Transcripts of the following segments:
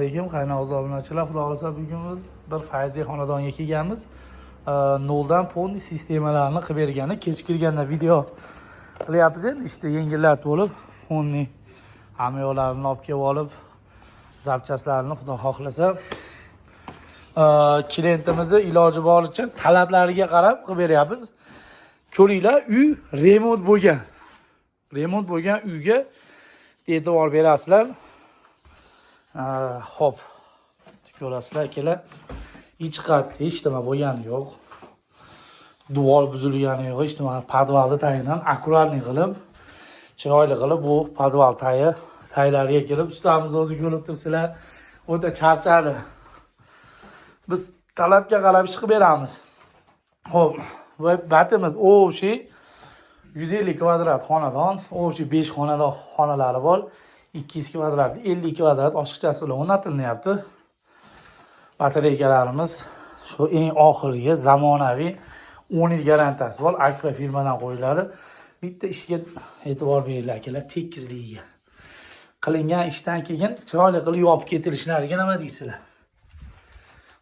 Alaykum, qaynoq obunachilar. Xudo xohlasa, bugun biz bir fayzli xonadonga kelganmiz. Noldan полный sistemalarni qilib bergani kech kirganda video qilyapmiz. Endi ishni yengillatib olib, полный hamma yoqlarini olib kelib olib, запчасть larini, xudo xohlasa, klientimizni iloji boricha talablariga qarab qilib beryapmiz. Ko'ringlar, uy remont bo'lgan. Remont bo'lgan uyga e'tibor berasizlar. Xo'p. Ko'rasizlar, akalar. Hech qayerda hech nima bo'lgani yo'q. Devor buzilgani yo'q, hech nima. Podvalni tagidan аккуратный qilib, chiroyli qilib bu podval taylariga kelib, ustamiz o'zi ko'rib tursalar, o'ta charchadi. Biz talabga qarab ish qilib beramiz. Xo'p, va batimiz общий 150 kvadrat xonadon, общий 5 xonadon xonalari bor. 200 kvadrat, 50 kvadrat oshiqchasi bilan o'rnatilyapti. Batareykalarimiz shu eng oxirgi zamonaviy, 10 yil garantiyasi bor. Akfa firmadan qo'yiladi. Bitta ishga e'tibor beringlar, akalar, tekizligiga. Qilingan ishdan keyin chiroyli qilib yopib ketilishlariga nima deysizlar?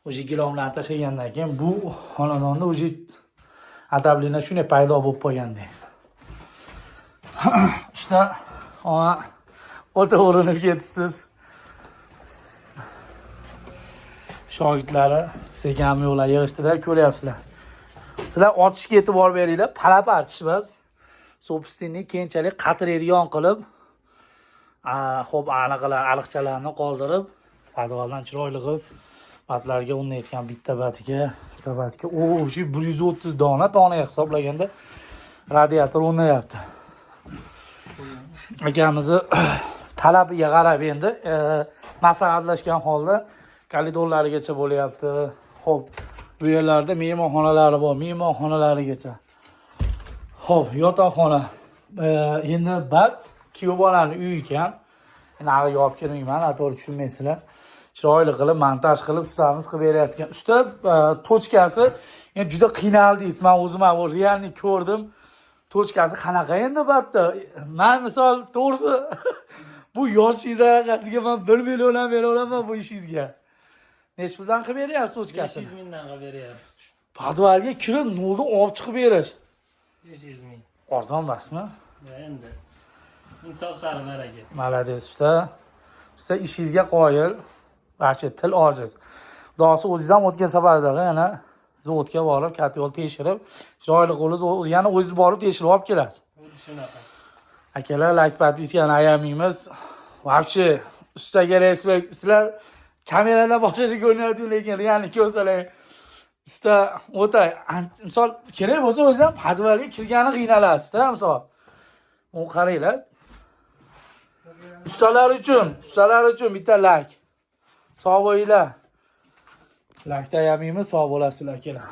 O'sha gilamlarni tashlagandan keyin bu xonadonda уже отопление shunday paydo bo'lib qolgandek. Usta, ona o'ta urinib ketibsiz. Shogirdlari sekin hamma yo'llar yig'ishtirib, ko'ryapsizlar. Sizlar otishga e'tibor beringlar, palap artish emas. Собственный keyinchalik qatiradigan qilib, xo'p, anaqalar ariqchalarni qoldirib, podvaldan chiroyli qilib, batlarga o'rnatgan bitta batiga, bitta batiga, o, shu 130 dona donaga hisoblaganda radiator o'rnayapti. Akamizni talabiga qarab endi maslahatlashgan holda koridorlarigacha bo'lyapti. Xo'p, bu yerlarda mehmonxonalari bor, mehmonxonalarigacha. Xo'p, yotoqxona. Endi bat kuyov bolani uyi ekan. Endi ag'iga olib kirmayman, noto'g'ri tushunmaysizlar. Chiroyli qilib montaj qilib ustamiz qilib beryapti. Usta, точка si endi juda qiynaldingiz. Men o'zim ham реальный ko'rdim. Точка si qanaqa endi batda? Man misol, to'g'risi, bu yoshingiz anaqasiga man 1 million ham bera olaman bu ishingizga. Nechi puldan qilib beryapsiz точка sini? 500 mingdan qilib beryapmiz. Podvalga kirib nolni olib chiqib berish. 500 ming. Arzon emasmi? Ya endi. Insof sari baraka. Молодец, usta. Usta, ishingizga qoyil. Вообще til ojiz. Xudosi, o'zingiz ham o'tgan safarda yana zavodga borib, katta yo'l tekshirib, chiroyli qilib, yana o'zingiz borib tekshirib olib kelasiz. Xuddi shunaqa. Akalar, layk, подписка ni ayamaymiz. Вообще ustaga респект. Sizlar kameradan boshqacha ko'rinyapti, lekin реально ko'rsalar, usta o'ta misol kerak bo'lsa o'zi ham podvalga kirgani qiynalasiz-da, misol. U qaranglar. Ustalar uchun bitta layk. Sog' bo'linglar. Laykni ayamaymiz, sog' bo'lasizlar, akalar.